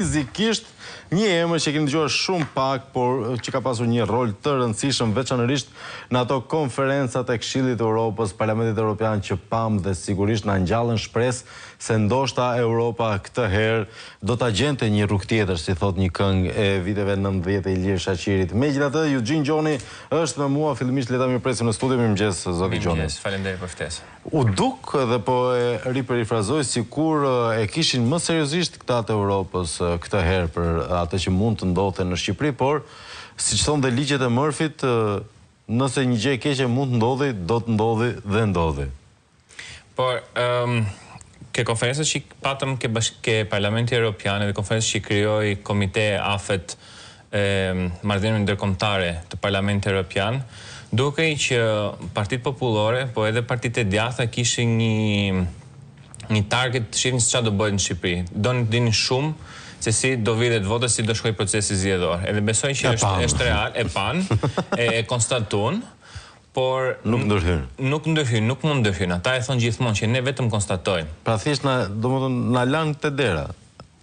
Fizikisht, një emër që e kemi dëgjuar shumë pak, por që ka pasur një rol të rëndësishëm, veçanërisht në ato konferencat e Këshillit të Europës, Parlamentit Europian që pamë dhe sigurisht na ngjallën shpresë se ndoshta Europa këtë herë do ta gjente një rrugë tjetër, si thotë një këngë e viteve 90 e Ilir Shaqirit. Megjithatë, Juxhin Gjoni është me mua, fillimisht le ta mirëpresim në studio. Mirëmëngjes, zoti Gjoni. Mirëmëngjes, faleminderit për ftesën. U duk dhe po e riperifrazoj sikur e kishin më seriozisht këta të Europës këtë herë për atë që mund të ndodhte në Shqipëri, por siç thonë dhe ligjet e Murphyt, nëse një gjë e keqe mund të ndodhi, do të ndodhi dhe ndodhi. Por, ke konferencat që patëm ke ke Parlamenti Europian edhe konferencat që krijoi Komite AFET e Marrëdhënieve Ndërkombëtare të Parlamentit Europian, dukej që Partitë Popullore, po edhe partitë e djathta kishin një një target të shihnin se çfarë do bëhet në Shqipëri. Donin të dinin shumë se si do vidhet vota, si do shkojë procesi zgjedhor. Edhe besoj që është është real, e panë, e, e konstatun, por nuk ndërhyn. Nuk ndërhyn, nuk mund ndërhyn. Ata e thonë gjithmonë që ne vetëm konstatojmë. Pra thjesht na, domethënë na lanë te dera.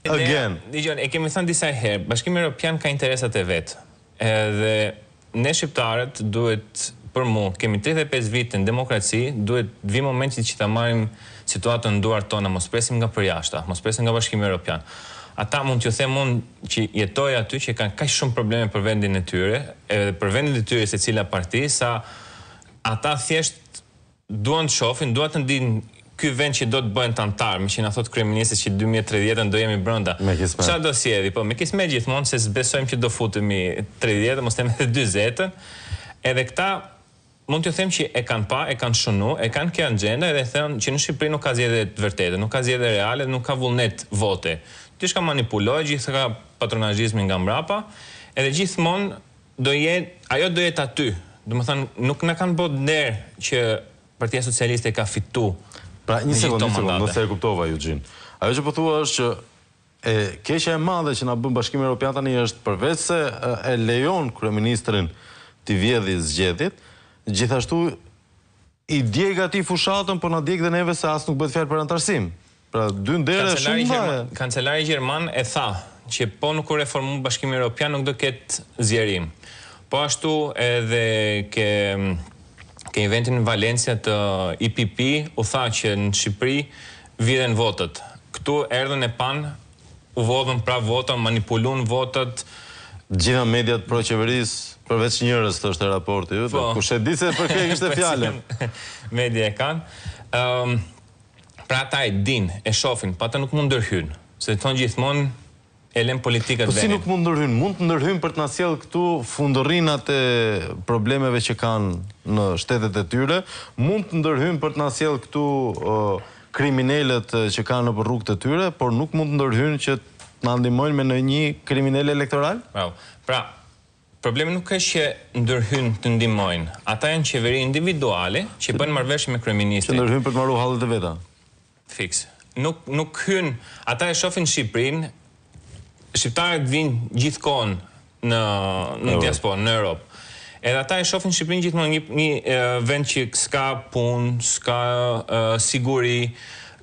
Again. Dëgjoni, e kemi thënë disa herë, Bashkimi Evropian ka interesat e vet. Edhe ne shqiptarët duhet për mu, kemi 35 vite në demokraci, duhet të vijë momenti që ta marrim situatën në duart tona, mos presim nga përjashta, mos presim nga Bashkimi Evropian. Ata mund t'ju them unë që jetoj aty që kanë kaq shumë probleme për vendin e tyre, edhe për vendin e tyre secila parti, sa ata thjesht Duan të shohin, duan të dinë ky vend që do të bëhen anëtar, meqë na thotë kryeministri që 2030-ën do jemi brenda. Me kismet. Çfarë do sjellë? Po me kismet gjithmonë se s'besojmë që do futemi 30-ën, mos them edhe 40-ën. Edhe këta mund t'ju them që e kanë pa, e kanë shënu, e kanë ke agjenda edhe thonë që në Shqipëri nuk ka zgjedhje të vërteta, nuk ka zgjedhje reale, nuk ka vullnet vote. Gjithçka manipulohet, gjithçka patronazhizmi nga mbrapa, edhe gjithmonë do jetë, ajo do jetë aty. Domethënë, nuk na kanë bërë nder që Partia Socialiste ka fitu Pra, një sekondë, një sekondë, nëse e kuptova Juxhin. Ajo që po thua është që e keqja e madhe që na bën Bashkimi Evropian tani është përveç se e lejon kryeministrin t'i vjedhë zgjedhjet, gjithashtu I djeg atij fushatën, po na djeg dhe neve se as nuk bëhet fjalë për anëtarësim. Pra, dy ndere shumë të mëdha. Kancelari gjerman e tha që po nuk u reformu Bashkimi Europian nuk do ketë zgjerim. Po ashtu edhe ke ke eventin në Valencia të EPP u tha që në Shqipëri vidhen votat. Këtu erdhën e panë U vodhën prapë vota, manipulun votat. Të gjitha mediat pro qeverisë, përveç njërës, thoshte raporti yt, po. Kush e di se për kë e kishte fjalën. Media e kanë. Ëm pra ata e dinë, e shohin, po ata nuk mund ndërhyjnë, se thonë gjithmonë e lënë politikën Po si nuk mund ndërhyjnë? Mund të ndërhyjnë për të na sjellë këtu fundërrinat e problemeve që kanë në shtetet e tyre, mund të ndërhyjnë për të na sjellë këtu kriminelët që kanë nëpër rrugët e tyre, por nuk mund të ndërhyjnë që të na ndihmojnë me ndonjë kriminel elektoral? Bravo. Pra, problemi nuk është që ndërhyjnë të ndihmojnë. Ata janë qeveri individuale që bëjnë marrëveshje me kryeministrin. Që ndërhyjnë për të mbaruar hallet e veta. Fiks. Nuk nuk hyn, ata e shohin Shqipërinë, shqiptarët vijnë gjithë kohën në në diasporë, në Europë. Edhe ata e shohin Shqipërinë gjithmonë një një vend që s'ka punë, s'ka siguri,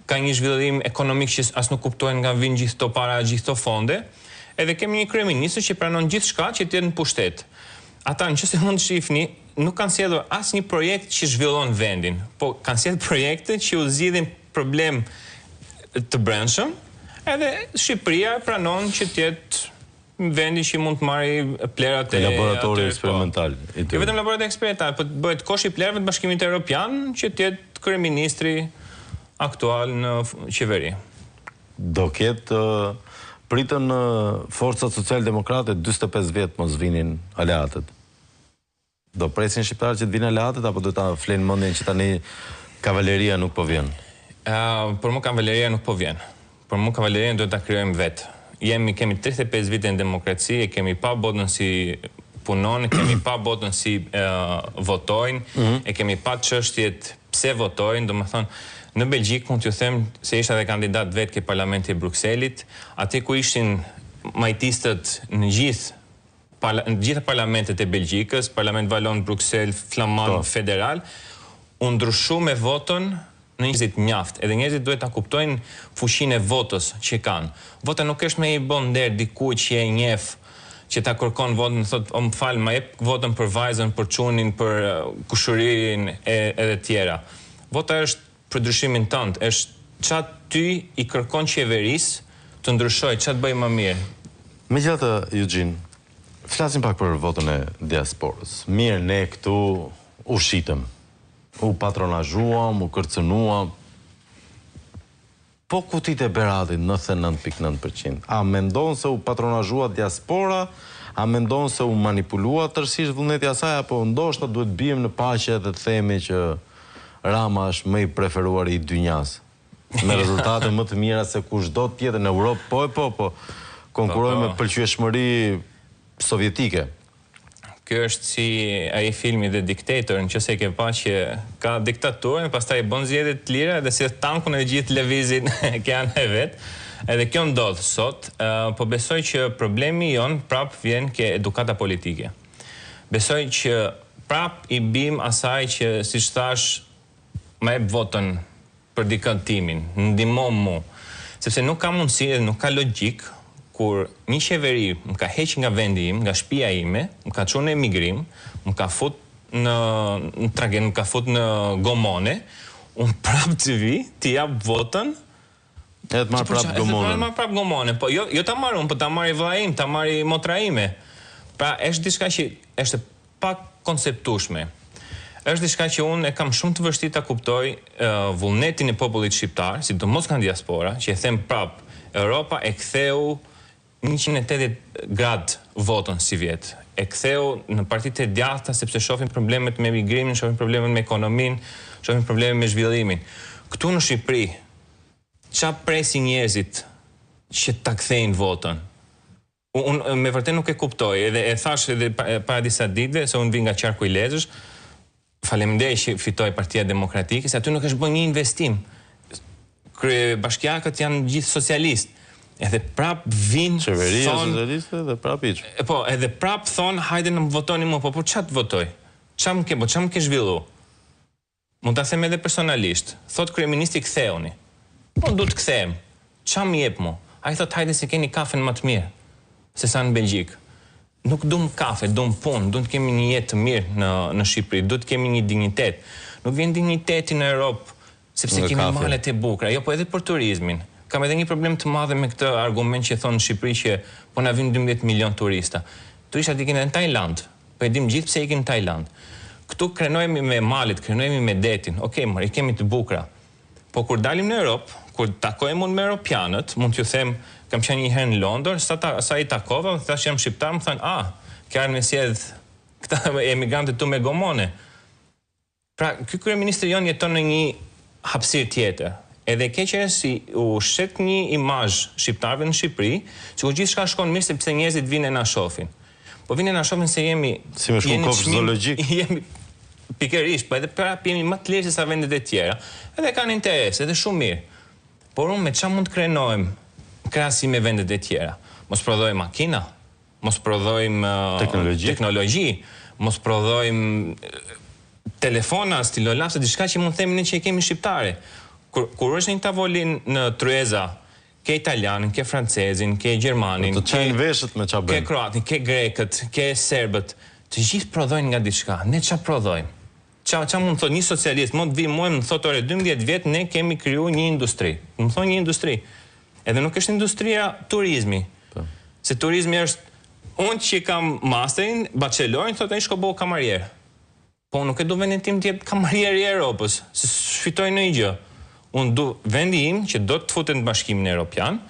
ka një zhvillim ekonomik që as nuk kuptojnë nga vijnë gjithë këto para, gjithë këto fonde. Edhe kemi një kryeministër që pranon gjithçka që të jetë në pushtet. Ata nëse mund të shihni, nuk kanë sjellur asnjë projekt që zhvillon vendin, po kanë sjellë projekte që u zgjidhin problem të brendshëm, edhe Shqipëria pranon që të jetë vendi që mund të marrë plerat e laboratori po. eksperimental i tyre. Jo vetëm laboratori eksperimental, po të bëhet koshi i plerave të Bashkimit Evropian që të jetë kryeministri aktual në qeveri. Do ketë pritën forcat socialdemokrate 45 vjet mos vinin aleatët. Do presin shqiptarët që të vinë aleatët apo do ta flenë mendjen që tani kavaleria nuk po vjen? Uh, për mua kavaleria nuk po vjen. Për mua kavalerinë duhet ta krijojmë vetë. Jemi kemi 35 vite në demokraci, e kemi pa botën si punon, e kemi pa botën si uh, votojnë, mm -hmm. e kemi pa çështjet pse votojnë, domethënë në Belgjikë mund t'ju them se isha edhe kandidat vetë ke Parlamenti i Brukselit, aty ku ishin majtistët në gjithë në të gjitha parlamentet e Belgjikës, Parlament Valon, Bruksel, Flaman, po. Federal, u ndryshu me votën Në njerëzit mjaft, edhe njerëzit duhet ta kuptojnë fuqinë e votës që kanë. Vota nuk është me i bo nder dikujt që e njeh, që ta kërkon votën, thotë o më fal, ma jep votën për vajzën, për çunin, për kushëririn e edhe tjera. Vota është për ndryshimin tënd, është ça ty i kërkon qeverisë të ndryshojë, ça të bëjë më mirë. Megjithatë, Juxhin, flasim pak për votën e diasporës. Mirë, ne këtu u shitëm. U patronazhuam, u kërcënuam. Po kutitë e Beratit 99.9%. A mendon se u patronazhua diaspora? A mendon se u manipulua tërësisht vullneti i asaj apo ndoshta duhet të biem në paqe dhe të themi që Rama është më i preferuari i dynjasë, me rezultate më të mira se kushdo tjetër në Europë, po e po, po konkurrojmë me pëlqyeshmëri sovjetike. Ky është si ai filmi The Dictator, në qoftë se e ke pa që ka diktaturën, pastaj bën zgjedhje të lira dhe sjell tankun e gjithë lëvizin ke ana e vet. Edhe kjo ndodh sot, po besoj që problemi jonë prap vjen ke edukata politike. Besoj që prap i bim asaj që siç thash ma jep votën për dikënd timin, ndihmo mu. Sepse nuk ka mundësi dhe nuk ka logjikë kur një qeveri më ka heq nga vendi im, nga shpia ime, më ka çu në emigrim, më ka fut në në traget, më ka fut në gomone, unë prapë të vi, t'i jap votën, Edhe të marr prapë gomonen. Edhe të marr prapë gomonen, po jo jo ta marr unë, po ta marri vëllai im, ta marri motra ime. Pra është diçka që është pakonceptueshme. Është diçka që unë e kam shumë të vështirë ta kuptoj vullnetin e popullit shqiptar, sidomos nga diaspora, që e them prapë, Europa e ktheu 180 gradë votën sivjet. E ktheu në partitë e djathta sepse shohin problemet me migrimin, shohin problemet me ekonominë, shohin problemet me zhvillimin. Këtu në Shqipëri, ça presin njerëzit që ta kthejnë votën? Unë me vërtet nuk e kuptoj, edhe e thash edhe para disa ditëve se unë vij nga qarku i Lezhës, faleminderit që fitoi Partia Demokratike, se aty nuk është bërë një investim. Kryebashkiakët janë gjithë socialistë. Edhe prap vijnë qeveria socialiste dhe prap iç. Po, edhe prap thonë hajde në më votoni mua, po po ça të votoj? Ça më ke, po ça më ke zhvillu? Mund ta them edhe personalisht. Thotë kryeministri kthehuni. Po unë du të kthehem. Ça më jep mu? Ai thotë hajde se keni kafen më të mirë se sa në Belgjikë. Nuk dum kafe, dum punë, dum të kemi një jetë të mirë në në Shqipëri, duhet të kemi një dinjitet. Nuk vjen dinjiteti në Europë sepse kemi malet e bukura, jo po edhe për turizmin. Kam edhe një problem të madhe me këtë argument që thonë në Shqipëri që po na vijnë 12 milion turista. Turistat ikin edhe në Tajlandë. Po e dimë gjithë pse ikin në Tajlandë. Këtu krenohemi me malet, krenohemi me detin. Okej, mor, i kemi të bukura. Po kur dalim në Europë, kur takohem unë me europianët, mund t'ju them, kam qenë një herë në Londër, sa ta, sa i takova, më thashë jam shqiptar, më thanë, "Ah, ke ardhur me sjell këta emigrantët tu me gomone." Pra, ky kryeministri jonë jeton në një hapësirë tjetër. Edhe e keqja është si u shet një imazh shqiptarëve në Shqipëri, sikur gjithçka shkon mirë sepse njerëzit vijnë e na shohin. Po vijnë e na shohin se jemi Si me shku në kopsht zoologjik. Jemi pikërisht, po edhe prapë jemi më të lirë se sa vendet e tjera. Edhe kanë interes, edhe shumë mirë. Por unë me ça mund të krenohem në krahasim me vendet e tjera? Mos prodhojmë makina, mos prodhojmë teknologji, teknologji mos prodhojmë telefona, stilolapsa, diçka që mund të themi ne që e kemi shqiptare. Kur, kur është në një tavolinë në tryeza, ke italianin, ke francezin, ke gjermanin, të çajnë veshët me ça bëjnë. Ke kroatin, ke grekët, ke serbët, të gjithë prodhojnë nga diçka. Ne ça prodhojmë? Ça ça mund të thotë një socialist, mund të vijë mua e më thotë ore 12 vjet ne kemi kriju një industri. Më thonë një industri. Edhe nuk është industria turizmi. Po. Se turizmi është unë që kam masterin, bachelorin, thotë ai shko bëhu kamarier. Po unë nuk e du vendin tim të jetë kamarier i Europës, se s'fitoj ndonjë gjë. Unë du vendi im që do të futet në Bashkimin Europian,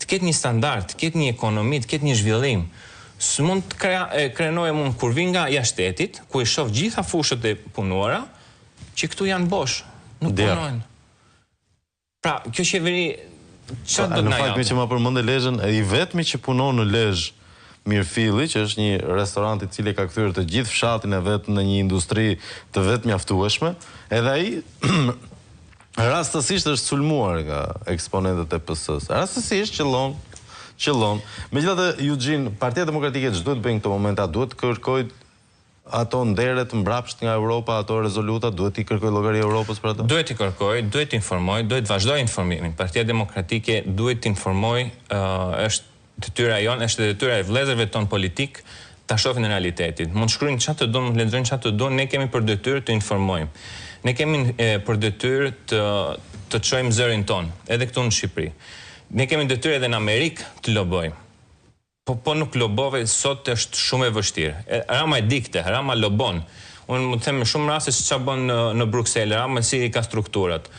të ketë një standard, të ketë një ekonomi, të ketë një zhvillim. S'mund të kre, krenohem unë kur vij nga jashtë shtetit, ku i shoh gjitha fushët e punuara, që këtu janë bosh, nuk punojnë. Pra, kjo qeveri ça do të na japë? Në fakt, meqë ma përmende Lezhën, i vetmi që punon në Lezhë mirëfilli, që është një restorant i cili ka kthyer të gjithë fshatin e vet në një industri të vetëmjaftueshme, edhe ai rastësisht është sulmuar nga eksponentët e PS-së. Rastësisht qëllon, qëllon. Megjithatë, Juxhin, Partia Demokratike ç'duhet të bëjë në këto momente? A duhet të kërkojë. ato nderet mbrapsht nga Europa, ato rezoluta, duhet t'i kërkojë llogari Europës për ato? Duhet t'i kërkojë, duhet të informojë, duhet të vazhdojë informimin. Partia Demokratike duhet të informojë, është detyra jonë, është detyra e vëllezërve tonë politikë ta shohin realitetin. Mund të shkruajnë ça të duan, mund të lexojnë ça të duan, ne kemi për detyrë të informojmë. Ne kemi për detyrë të të çojmë zërin tonë, edhe këtu në Shqipëri. Ne kemi detyrë edhe në Amerikë të lobojmë. Po po nuk lobove sot është shumë e vështirë. Rama e di këtë, Rama lobon. Unë mund të them në shumë raste se ça bën në në Bruksel, Rama si i ka strukturat.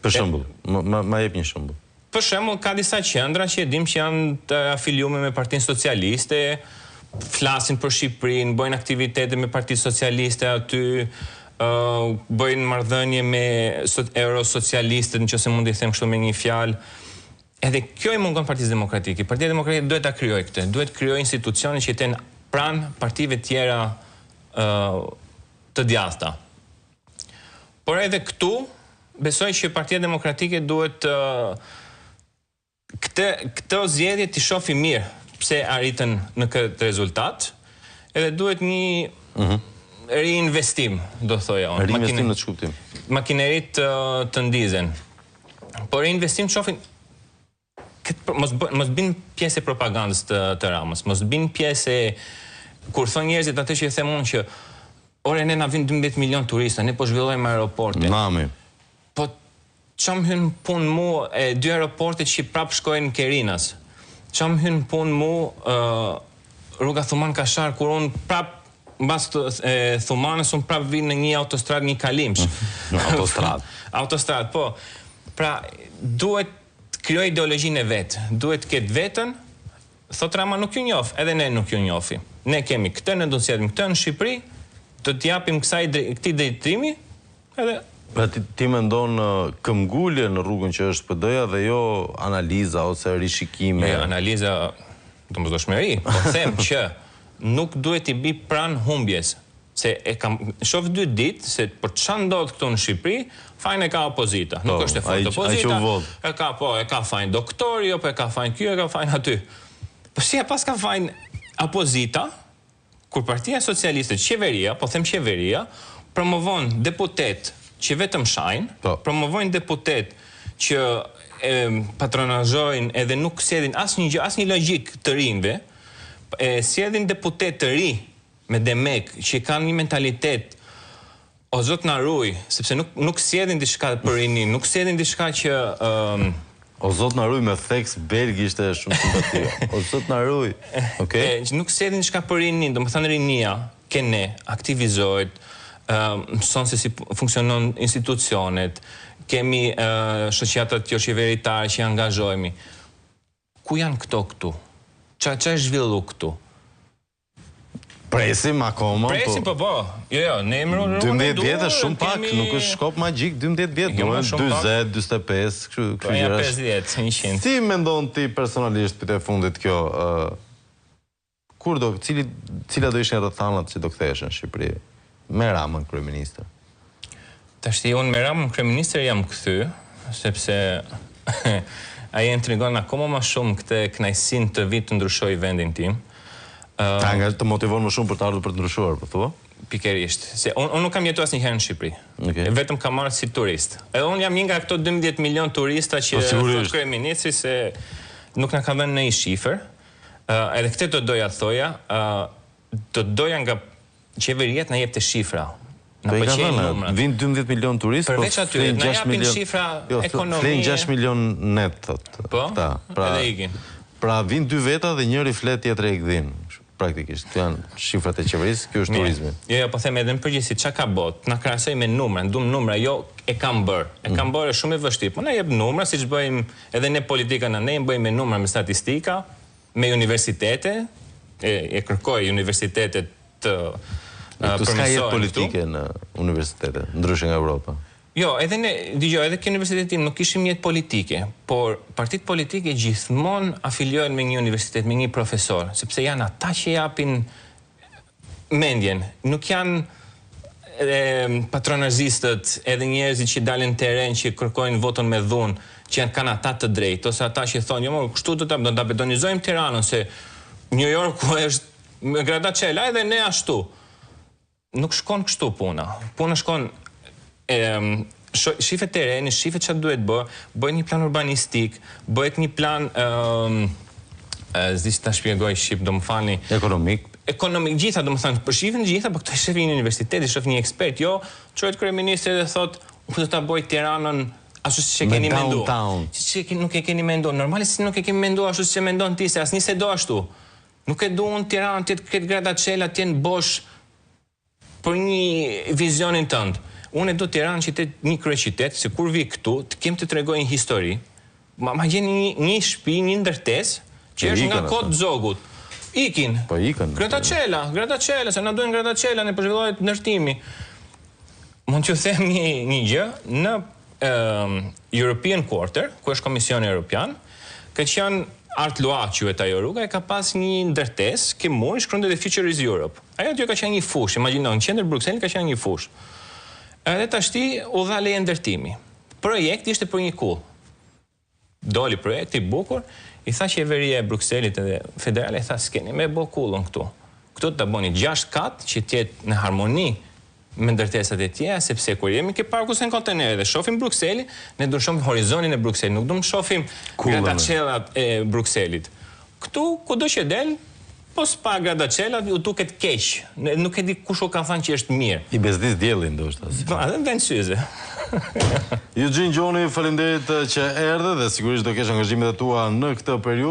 Për shembull, më ma jep një shembull. Për shembull, ka disa qendra që e dimë që janë të afiliume me Partinë Socialiste, flasin për Shqipërinë, bëjnë aktivitete me Partitë Socialiste aty, ë bëjnë marrëdhënie me eurosocialistët, nëse mund t'i them kështu me një fjalë. Edhe kjo i mungon Partisë Demokratike. Partia Demokratike duhet ta krijojë këtë, duhet të krijojë institucione që të jenë pranë partive tjera të djathta. Por edhe këtu besoj që Partia Demokratike duhet të këtë këto zgjedhje t'i shofi mirë pse arritën në këtë rezultat. Edhe duhet një mm -hmm. riinvestim, do thoja unë. Riinvestim në ç'kuptim? Makineritë të, të ndizen. Po reinvestim të shohin këtë mos mos bin pjesë e propagandës të të Ramës, mos bin pjesë e kur thonë njerëzit atë që i them unë që ore ne na vijnë 12 milion turista, ne po zhvillojmë aeroporte. Nami. Po ça më hyn në punë mu e dy aeroporte që prap shkojnë në Kerinas. Ça më hyn në punë mu ë rruga Thumanë Kashar kur unë prap Mbas Thumanës unë prapë vij në një autostradë një kalimsh. Në autostradë. Autostradë, po. Pra, duhet të krijojë ideologjinë e vet, duhet të ketë veten, thotë Rama nuk ju njoh, edhe ne nuk ju njohim. Ne kemi këtë, ne do të sjellim këtë në Shqipëri, do t'i japim kësaj këtij drejtimi, edhe Pra ti, ti mendon këmbgulje në rrugën që është PD-ja dhe jo analiza ose rishikime. Jo, analiza domosdoshmëri, po them që nuk duhet t'i bi pranë humbjes, se e kam shof dy ditë se për ça ndodh këtu në Shqipëri, fajin e ka opozita. Nuk po, është e fortë opozita. E ka po, e ka fajin doktori, jo po e ka fajin ky, e ka fajin aty. Po si e paska fajin opozita, kur Partia Socialiste, qeveria, po them qeveria, promovon deputetë që vetëm shajnë, po. promovojnë deputetë që e, patronazhojnë edhe nuk sjellin asnjë gjë, asnjë logjikë të rinjve, e sjellin deputetë të ri me demek që kanë një mentalitet o zot na ruaj, sepse nuk nuk sjellin diçka për rininë, nuk sjellin diçka që um, O zot na ruaj me theks belg ishte shumë simpatike. O zot na ruaj. Okej. Okay. Nuk sjellin diçka për rininë, domethënë rinia ke ne aktivizohet, ë mëson se si funksionon institucionet, kemi uh, shoqatat joqeveritare që angazhohemi. Ku janë këto këtu? Ça ça është zhvillu këtu? Presim akoma. Po. Presim po po. Jo jo, ne jemi rrugën. 12 vjet është shumë pak, nuk është shkop magjik 12 vjet, jo, 40, 45, kështu kështu po, gjëra. 50, 100. Si mendon ti personalisht pyetja e fundit kjo, ë kur do, cili cila do ishin rrethanat që do ktheheshe në Shqipëri me Ramën kryeministër? Tashti unë me Ramën kryeministër jam kthy, sepse ai e tregon akoma ma shumë këtë kënaqësinë të vij të ndryshoj vendin tim. Ta nga të motivon më shumë për të ardhur për të ndryshuar, po thua? Pikërisht, se unë unë nuk kam jetuar asnjëherë në Shqipëri. Okay. Vetëm kam ardhur si turist. Edhe unë jam një nga këto 12 milion turista që po, thotë kryeministri se nuk na ka dhënë ndonjë shifër. Uh, edhe këtë do doja të thoja, uh, do doja nga Qeveria të na jepte shifra. Na po pëlqejnë numrat. Vijnë 12 milion turistë, po përveç atyre, na japin shifra jo, ekonomie. Flenë 6 milion net thotë. Po. Këta. Pra, edhe ikin. Pra vijnë dy veta dhe njëri fle tjetri e gdhin. Praktikisht, këto janë shifrat e qeverisë, ky është turizmi. Jo, jo, po them edhe në përgjithësi çka ka bot, na krahasoj me numra, duam numra, jo e kam bër. E kam mm. bërë është shumë e vështirë. Po na jep numra siç bëjmë edhe ne politikën, ne bëjmë me numra, me statistika, me universitete, e, e kërkoj universitetet të Këtu s'ka jetë politike në universitete, ndryshe nga Europa. Jo, edhe ne, dëgjoj, edhe ke universiteti tim nuk kishim jetë politike, por partitë politike gjithmonë afiliohen me një universitet, me një profesor, sepse janë ata që japin mendjen, nuk janë patronazhistët edhe njerëzit që dalin në terren që kërkojnë votën me dhunë, që janë kanë ata të drejtë, ose ata që thonë, jo mo, kështu do ta do ta betonizojmë Tiranën se New Yorku është me gradaçela edhe ne ashtu. Nuk shkon kështu puna. Puna shkon e, shifet terreni, shifet çfarë duhet bë, bëhet një plan urbanistik, bëhet një plan ë s'di si ta shpjegoj shqip, do më falni. Ekonomik. Ekonomik, gjitha, domethënë, po shifen gjitha, po këto i shef një universitet, i shef një ekspert, jo, çohet kryeministri dhe thotë, unë do ta bëj Tiranën ashtu siç e keni mendu. Siç e nuk e keni mendu. Normalisht si nuk e kemi mendu ashtu siç e mendon ti, se asnjë s'e do ashtu. Nuk e du unë Tiranën të jetë këtë gradaçela, të jenë bosh për një vizionin tënd. Unë e du Tiranën që të jetë një kryeqytet, se kur vi këtu, të kem të tregoj një histori. Ma, ma gjeni një, një shtëpi, një ndërtesë që është nga kohët e Zogut. Ikin. Po ikën. Gradaçela, gradaçela, se na duhen gradaçela, ne po zhvillohet ndërtimi. Mund t'ju them një një gjë, në European Quarter, ku është Komisioni Europian, ka qenë Art Loi quhet ajo rruga, e ka pas një ndërtesë, ke muri shkruante The Future is Europe. Ajo aty ka qenë një fushë, imagjino, në qendër Brukselit ka qenë një fushë. Edhe tashti u dha leje ndërtimi. Projekti ishte për një kullë. Doli projekti i bukur, i tha qeveria e Brukselit edhe federale, i tha s'keni me bo kullën këtu. Këtu do ta bëni 6 kat që të jetë në harmoni me ndërtesat e tjera, sepse kur jemi ke parku Cinquantenaire dhe shohim Brukselin, ne do shohim horizontin e Brukselit, nuk do të shohim gradaçellat e Brukselit. Këtu kudo që del, po s'pa gradaçelat ju duket keq. Nuk e di kush u ka thënë që është mirë. I bezdis dielli ndoshta. Po, edhe vend syze. Juxhin Gjoni, faleminderit që erdhe dhe sigurisht do kesh angazhimet e tua në këtë periudhë.